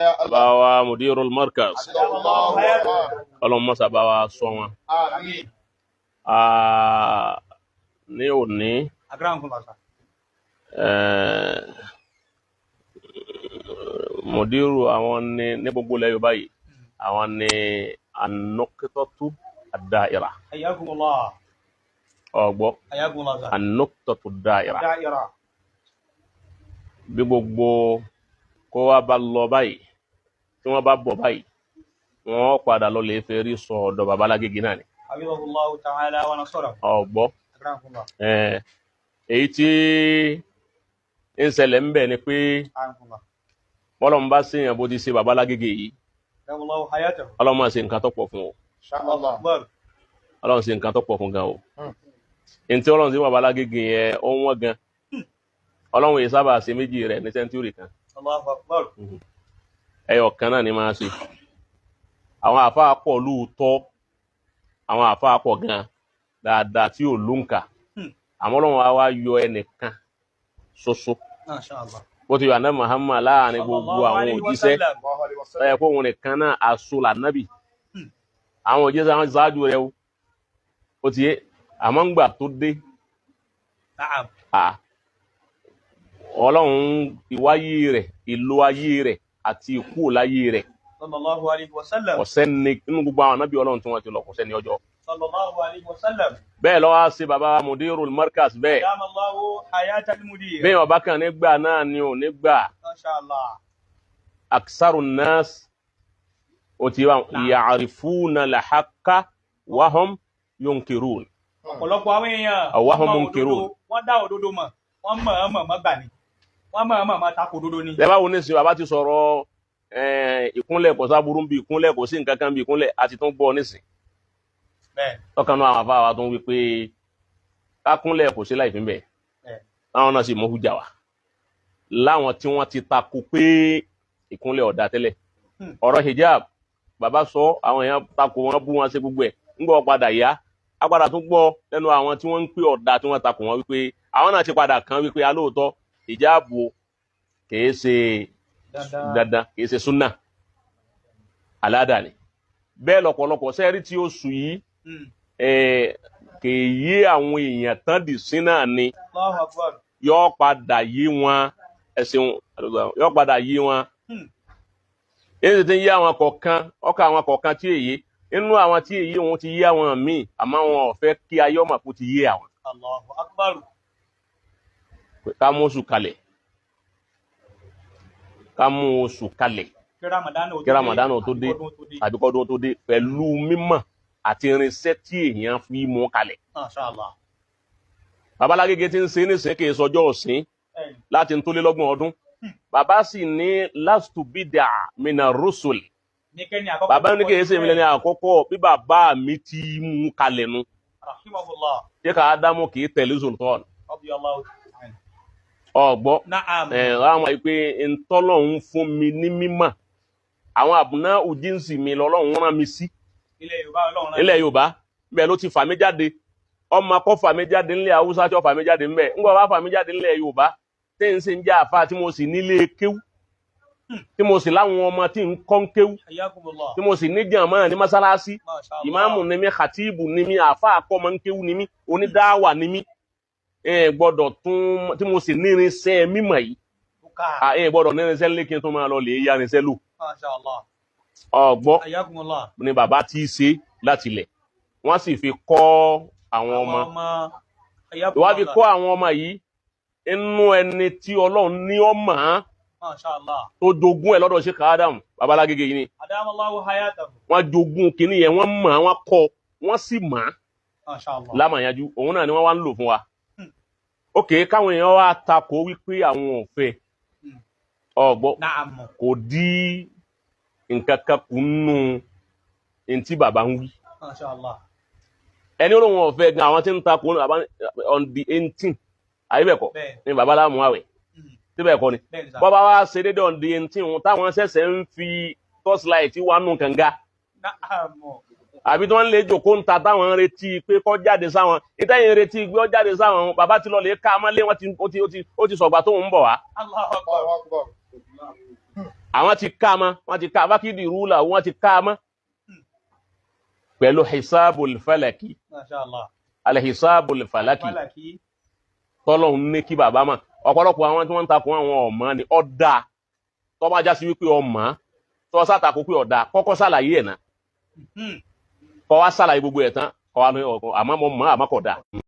Bàbá wa Mudirul Markaz, Ọlọ́run mọ́sà bá wa sọ wọn. Ní òní, Mudiru àwọn ní gbogbo ilẹ̀ Yorùbá yìí, àwọn ní an-nuqtatu ad-da'ira. Ọ̀gbọ́, an-nuqtatu ad-da'ira. Bí gbogbo kó wá bá lọ báyìí, tí wọ́n bá bọ̀ báyìí, wọ́n padà lọ lè fẹ́ rí sọ ọ̀dọ̀ bàbá Lágége náà ni. Ọ̀gbọ́, èyí tí ń ṣẹlẹ̀ ń bẹ̀ ni pé bọ́lọ̀ ń bá ṣèyàn bó ti ṣe bàbá Lágége yìí, Ọlọ́run máa ṣe nǹkan tó pọ̀ fún o. Ọlọ́run ṣe nǹkan tó pọ̀ fún gan o. Ntí Ọlọ́run ṣe bàbá Lágége yẹn, ó wọ́n gan. Ọlọ́run yìí sábà ṣe méjì rẹ̀ ní sẹ́ńtúrì kan. Ẹyọ kan náà ni máa ṣe. Àwọn àfáà pọ̀ lóòótọ́, àwọn àfáà pọ̀ gan dáadáa tí ò lóǹkà. Àmọ́ Ọlọ́run á wá yọ ẹnìkan ṣoṣo. Bó ti yọ àná Muhammad láàrin gbogbo àwọn òjíṣẹ́, ẹ kó òun nìkan náà aṣọ lànàbì. Àwọn òjíṣẹ́ àwọn ṣáájú rẹ̀ o. Ó ti yé, àmọ́ ńgbà tó dé, Ọlọ́run ìwáyé rẹ̀, ìlò ayé rẹ̀ àti ìkú láyé rẹ̀. Kò sẹ́ni nínú gbogbo àwọn ànábì Ọlọ́run tí wọ́n ti lọ, kò sẹ́ni ọjọ́. Bẹ́ẹ̀ ló wá ṣe bàbá Mudirul Markaz bẹ́ẹ̀. Bẹ́ẹ̀ ọba kan nígbà náà ni ò nígbà. Aksarun nas ó ti wá ya'rifuna al-haqqa wa hum yunkirun. Ọ̀pọ̀lọpọ̀ àwọn èèyàn wa hum munkirun. Wọ́n dá òdodo mọ̀, wọ́n mọ̀ mọ̀ gbà ní. Wọ́n mọ̀ tako òdodo ni. Lẹ́bàá wo ní sìn bàbá ti sọ̀rọ̀ ìkúnlẹ̀ kò sáburú bí ìkúnlẹ̀ kò sí nǹkan kan bí ìkúnlẹ̀ àti tó ń gbọ́ nísìn. Ọkàn náà àwọn afáwa tó ń wí pé kákúnlẹ̀ kò sí láì fi ń bẹ̀. Láwọn náà sì mú hújà wá. Láwọn tí wọ́n ti tako pé ìkúnlẹ̀ ọ̀dà tẹ́lẹ̀. Ọ̀rọ̀ hijab bàbá sọ àwọn èèyàn tako wọn bú wọn ṣe gbogbo ẹ̀. Ń gbọ́ padà yá. A padà tún gbọ́ lẹ́nu àwọn tí wọ́n ń pè ọ̀dà tí wọ́n tako wọn wípé àwọn náà ti padà kan wípé alóòótọ́ hijab o kìí ṣe dandan, kìí ṣe súnà aládàáni. Bẹ́ẹ̀ lọ́pọ̀lọpọ̀ sẹ́rí tí ó sùn yìí kìí yé àwọn èèyàn tán dì sí náà ni. Yóò padà yé wọn, ẹ̀sìn yóò padà yé wọn. Èyí ti ń yé àwọn kọ̀ọ̀kan, ọkọ̀ àwọn kọ̀ọ̀kan tí èyí inú àwọn tí èyí wọn ti yé àwọn míì, àmọ́ wọn ò fẹ́ kí ayé ọmọ kó ti yé àwọn. Ká mú oṣù kalẹ̀, ká mú oṣù kalẹ̀ kí Ramadan tó dé àbí kọ́dún tó dé pẹ̀lú mímọ̀ àti irinṣẹ́ tí èèyàn fi mú kalẹ̀. Bàbá Lágége ti ń ṣe níṣẹ́ kì í sọjọ́ ọ̀sìn láti ń tó lé lọ́gbọ̀n ọdún. Bàbá sì ní lastu bid'a mina rusul. Bàbá ní kì í ṣe ìmìlẹ̀ ní àkọ́kọ́ bí bàbá mi ti mú kalẹ̀ nu. Ṣé ká Ádámù kì í tẹ̀lé sultan? Ọ̀gbọ́ àwọn ìpè ntọ́lọ́hún fún mi ní mímọ̀, àwọn àbùná òjíǹsì mi lọ́lọ́hún rán mi sí ilẹ̀ Yorùbá bẹ́ẹ̀ ló ti fà mí jáde. Ọmọ akọ́ fà mí jáde nílẹ̀ Haúsá tí ó fà mí jáde ńbẹ̀ ńgbọ́ bá fà mí jáde nílẹ̀ Yorùbá tí ń sì ń jẹ́ àfa tí mo sì nílé kéwú, tí mo sì láwọn ọmọ tí ń kọ́ ń kéwú, tí mo sì ní jàmá ní mọ́sálásí, ìmáàmù ni mí, khatibu ni mí, àfa àkọ́mọ ń kéwú ni mí, onídáwà ni mí. Ẹ gbọ́dọ̀ tún tí mo sì nírinṣẹ́ mímọ̀ yìí, ẹ gbọ́dọ̀ nírinṣẹ́ lékin tó máa lọ lè yá irinṣẹ́ lò. Ọgbọ́ ni bàbá tí í ṣe láti ilẹ̀, wọ́n sì fi kọ́ àwọn ọmọ. Ìwà fi kọ́ àwọn ọmọ yìí inú ẹni tí Ọlọ́run ní ọmọ tó jogún ẹ̀ lọ́dọ̀ Sheikh Adam bàbá Lágége yìí ni. Wọ́n jogún kínní yẹn, wọ́n mọ̀, wọ́n kọ́, wọ́n sì mọ̀ lámàyájú. Òun náà ni wọ́n wá ń lò fún wa. Ok, káwọn èèyàn wá takò wípé àwọn ò fẹ́. Ọgbọ́ kò dí nǹkan kan kù nínú ntí bàbá ń wí. Ẹni olóhùn ọ̀fẹ́ gan àwọn tí ń takò on the 18 àyíbẹ̀kọ́ ni bàbá láàmú àwẹ̀ síbẹ̀ kọ́ ni bọ́bá wá ṣe déédéé on the 18 òun táwọn ṣẹ̀ṣẹ̀ ń fi torchlight wà nù kànga àbí tí wọ́n lè jòkó ń ta táwọn ń retí pé kó jáde sáwọn ìtẹ́yìn retí pé ó jáde sáwọn bàbá ti lọ lè ká mọ́lé wọn ó ti sọ̀gbà tó ń bọ̀ wá. Àwọn ti ká mọ́, wọ́n ti ká fákìdì rúlà, wọ́n ti ká mọ́ pẹ̀lú hisabul falaki. Masha Allah. Alhisabul falaki. Falaki. Tọ́lọ́hún ní kí bàbá mọ̀. Ọ̀pọ̀lọpọ̀ àwọn tí wọ́n ń takò àwọn ọ̀mọ́ ni ọ̀dà tó bá já sí wípé ọmọ tó sàtakò pé ọ̀dà, kọ́kọ́ ṣàlàyé ẹ̀ náà, kọ́ wá ṣàlàyé gbogbo ẹ̀ tán, kọ́ wá ní ọkọ̀ àmọ́ mo mọ̀, àmọ́ kò dáa.